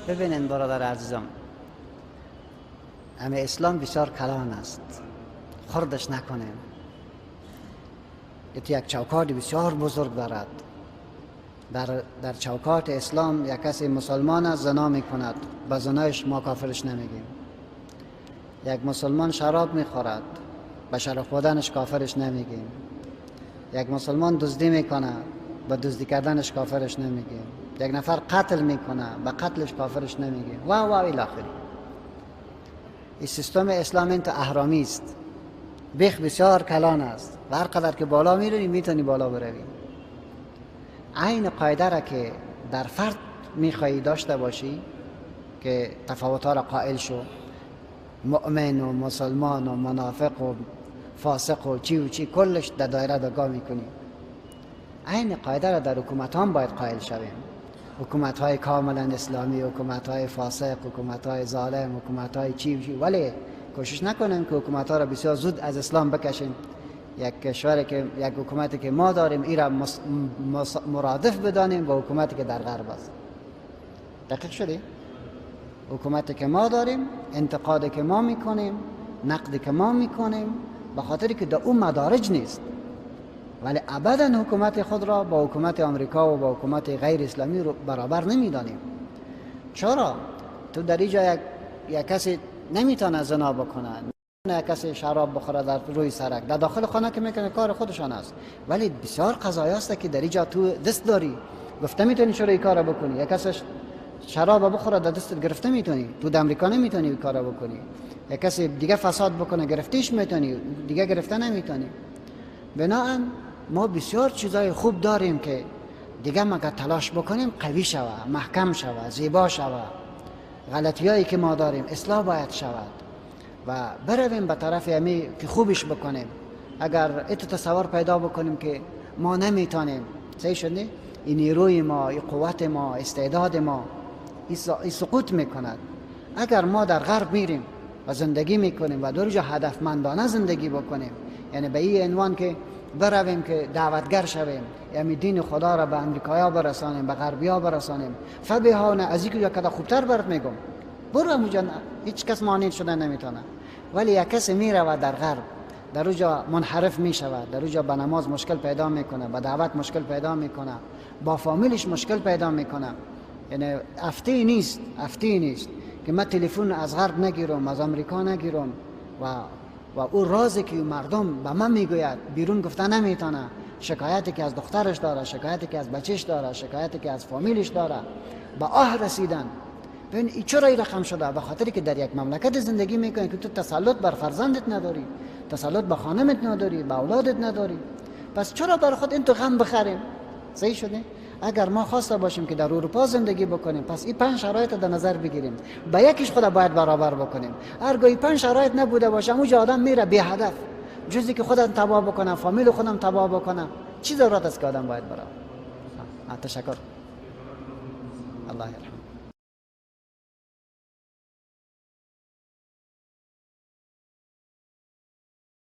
ببینین برادر عزیزم، همه اسلام بسیار کلان است، خردش نکنیم. یک چوکات بسیار بزرگ دارد. در چوکات اسلام یک کسی مسلمان است زنا میکند، به زنایش ما کافرش نمیگیم. یک مسلمان شراب میخورد، به شراب خوردنش کافرش نمیگیم. یک مسلمان دزدی میکنه، به دزدی کردنش کافرش نمیگیم. یک نفر قتل میکنه، به قتلش کافرش نمیگیم و الی آخری. این سیستم اسلام این تو اهرامی است، بیخ بسیار کلان است و هر قدر که بالا میروی میتونی بالا بروی. عین قاعده را که در فرد میخوایی داشته باشی که تفاوت‌ها را قائل شو، مؤمن و مسلمان و منافق و فاسق و چی و چی، کلش در دایره دگاه میکنی. عین قاعده را در حکومت هم باید قائل شویم. حکومت های کاملا اسلامی، حکومت های فاسق، حکومت های ظالم، حکومت های چی و چی، ولی کوشش نکنیم که حکومت ها را بسیار زود از اسلام بکشیم. یک کشوری که یک حکومتی که ما داریم ای را مرادف بدانیم با حکومتی که در غرب است. دقیق شدی؟ حکومتی که ما داریم، انتقادی که ما میکنیم، نقدی که ما میکنیم، به خاطری که در اون مدارج نیست، ولی ابدا حکومت خود را با حکومت آمریکا و با حکومت غیر اسلامی رو برابر نمیدانیم. چرا؟ تو در اینجا یک کسی نمیتونه زنا بکنه، نه کسی شراب بخوره در روی سرک، در داخل خانه که میکنه کار خودشان است، ولی بسیار قضایا است که در اینجا تو دست داری، گفته میتونی چرا این کارو بکنی. یک کسی شراب بخوره در دستت گرفته میتونی، تو در امریکا نمیتونی این کارو بکنی. یک کسی دیگه فساد بکنه گرفتیش میتونی، دیگه گرفته نمیتونی. بناهن ما بسیار چیزای خوب داریم که دیگه مگر تلاش بکنیم قوی شوه، محکم شوه، زیبا شوه. غلطیایی که ما داریم اصلاح باید شود و برویم به طرف امی که خوبش بکنیم. اگر ایتو تصور پیدا بکنیم که ما نمیتونیم، صحیح شد نه؟ این نیروی ما، این قوت ما، استعداد ما این سقوط میکند. اگر ما در غرب میریم و زندگی میکنیم و در جا هدفمندانه زندگی بکنیم، یعنی به این عنوان که برویم که دعوتگر شویم، یعنی دین خدا را به امریکایا برسانیم، به غربیا برسانیم، فبها نه از اینکه کده خوبتر برات میگم، برو اونجا، هیچ کس مانع شده نمیتونه. ولی یک کسی میرود در غرب، در اونجا منحرف میشود، در اونجا به نماز مشکل پیدا میکنه، به دعوت مشکل پیدا میکنه، با فامیلش مشکل پیدا میکنه. یعنی هفته نیست، هفته نیست که من تلفن از غرب نگیرم، از امریکا نگیرم و او رازی که مردم به من میگوید بیرون گفته نمیتونه، شکایتی که از دخترش داره، شکایتی که از بچهش داره، شکایتی که از فامیلش داره، به آه رسیدن. ببین این چرا این رقم شده؟ به خاطری که در یک مملکت زندگی میکنی که تو تسلط بر فرزندت نداری، تسلط به خانمت نداری، به اولادت نداری. پس چرا بر خود این تو غم بخریم؟ صحیح شده؟ اگر ما خواسته باشیم که در اروپا زندگی بکنیم، پس این 5 شرایط در نظر بگیریم، با یکیش خود باید برابر بکنیم. هرگاه این 5 شرایط نبوده باشه، اونجا آدم میره بی هدف، جزی که خودم تباه بکنم، فامیل خودم تباه بکنم، چی ضرورت است که آدم باید بره؟ تشکر. الله يرحمه.